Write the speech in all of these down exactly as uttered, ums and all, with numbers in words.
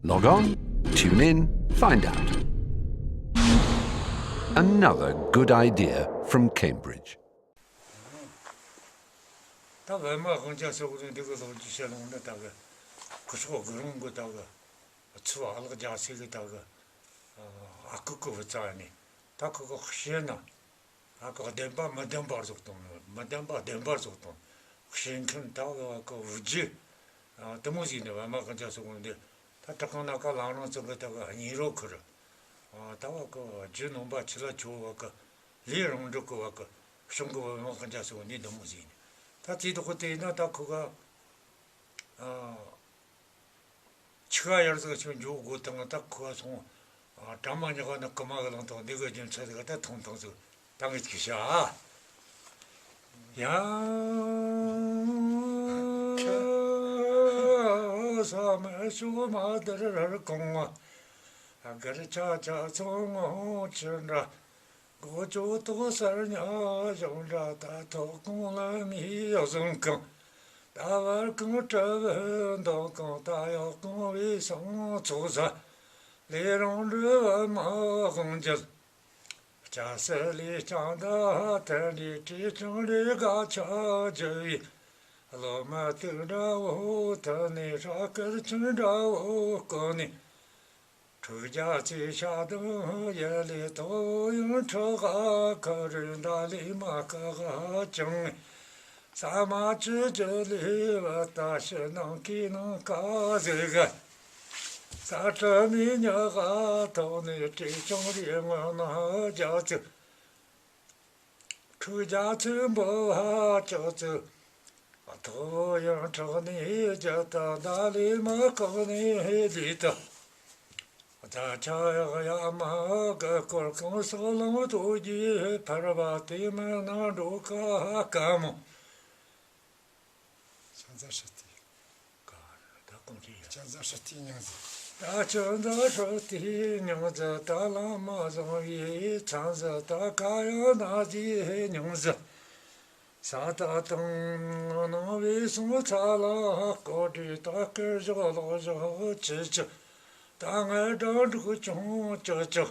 Log on, tune in, find out. Another good idea from Cambridge. ད་པདྨ་དབང་རྒྱལ་ཟེར་གོ་ནི་འདི་གི་ལོ་རྒྱུས་བཤད་ལོང་ན། ད་གི་སྐུ་ཞབས་དགུ་རོང་གི་ད་གི་ཚུ་ཨ་ལགས་རྒྱ་ཚེ་གི་ད་གི་ཨ་ཁུ་གི་བུ་ཚ་ནི། ད་ཁུ་གི་ཤེས་ན། ཨ་ཁུ་བདེན་པ་མི་བདེན་པ་བཟོ་གཏོང་། མི་བདེན་པ་བདེན་པ་བཟོ་གཏོང་། ཤེས་མཁན་ད་གི་ཨ་ཁུ་བུ་རྒྱུད་ཨ་དེ་མོ་ཟིག་ནི། པདྨ་དབང་རྒྱལ་ཟེར་གོ་ནི་འདི་ད་བྲག་ཁང་ན་ཀ་ལང་རང་ཚོ་གི་ད་གི་ཉེ་རོ་ཁུར། ཨ་ད་བ་གི་རྒྱུ་ནོམ་པ་ཆི་ལ་ཆོ་བ་གི་ལས་རང་འགྲོ་གི་བ་གི་གཞུང་གི་པདྨ་དབང་རྒྱལ་ཟེར་གོ་ནི་འདི་མོ་ཟིག་ནི། ད་དེ་དག་དེ་ན་ད་ཁུ་ག་ཨ་ཆི་ག་ཡར་ཟིག་ཆུ་འཇོག་དགོས་དང་། ད་ཁུ་ག་སོང་ཨ་གྲ་མ་ཉག་ག་ན་ཀི་མ་གི་ལང་དང་འདི་གི་རྒྱུ་མཚན་ཟིག་ད་ཐུང་ཐུང་ཟིག་ད་ངས་ཅིག་བཤད། ཡ་ས་མ་ཤོ་མ་དར་རར་གོང་ང་། གར་ཆ་ཆ་ཚོང་ངོ་ཆུ་འདྲ། གོ་ཅོ་ཏོག་སར་ཉ་ཞང་འདྲ། ད་ཐོག་གོང་ལ་མི་བཟང་གང་། ད་བར་གང་གྲུ་བུ་འདང་གང་། ད་ཡག་གང་བའི་སང་ཚོགས་ས། ལས་རང་འགྲུབ་པདྨ་དབང་རྒྱལ། སྐྱ་སེར་ལས་ཀྱང་ད་ཐར་ནས། བྲེ་ཆང་རེ་དགའ་ཆ་རྒྱུ་བའི། སློབ་མ་དུག་འདྲ་བོ་ཐོན་ནས། ཧྲ་དཀར་ཆུང་འདྲ་བོ་བསྐོར་ནས། ཁྲུ་རྒྱ་ཚེ་ཤ་དང་ཡ་ལས་ཐོ་ཡང་ཁྲག་ཁ་རུ་འདའ་ལས་མ་ཁ་ཁ་ཅང་། ས་མ་ཆུ་ཆུ་ལས་བ་ད་ཕྱི་ནང་གི་ནང་ཀ་ཟེར་ག་ས་ཁྲ་མི་ཉག་ག་ཐོག་ནས་བྲེ་ཆང་རེ་སྔོན་ན་རྒྱ་ཚིག་ཁྲུ་རྒྱ་ཚོན་འབུལ་བ་ཅོག་ཙེ། ཐོ་ཡང་ཁྲག་ནས་རྒྱ་ད་འདའ་ལས་མ་ཁོག་ནས་ལུས་ད། ད་ཆ་ཡག་ཡ་མ་ག་སྐོར་གང་སོགས་ལང་དོ་རྒྱུ་ཕར་བ་དེ་མིན་ན་འགྲོ་ཁ་དཀའ་མོ། ཅང་ཟ་ཧྲི་ཏི། ག་ད་གོང་ཏི་ཡ། ཅང་ཟ་ཧྲི་ཏི་མྱང་ཟི། ད་ཅང་ཟ་ཧྲི་ཏི་མྱང་ཟི། ད་ལ་མ་བཟང་བའི་ཚང་ཟི། ད་ཀ་ཡང་ན་ཟི་མྱང་ཟི། ས་ད་དང་ནང་བའི་སོང་ཚ་ལ་ཀོ་ཏི། ད་སྐར་བཞག་ལོག་བཞག་ཅི་ཅི། ད་ངའི་དྲང་འགྲུག་ཆུང་ཅི་ཅི།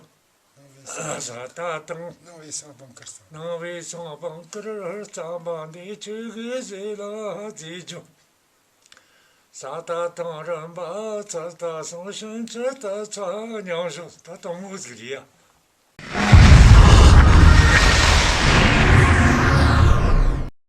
ས་ད་དང་། ནང་བའི་སང་བང་ཀར་སང་། ནང་བའི་སང་བང་ཀར་རྩམ་པ་འདི་ཆུ་གི་ཟེ་ལ་རྫི་ཇོ། ས་ད་དང་རིམ་པ་ཚ་ད་སང་ཤིན་ཆུ་ད་ཚ་མྱང་ཞོག་ད་དང་མོ་ཟིག་རེད་ཡ།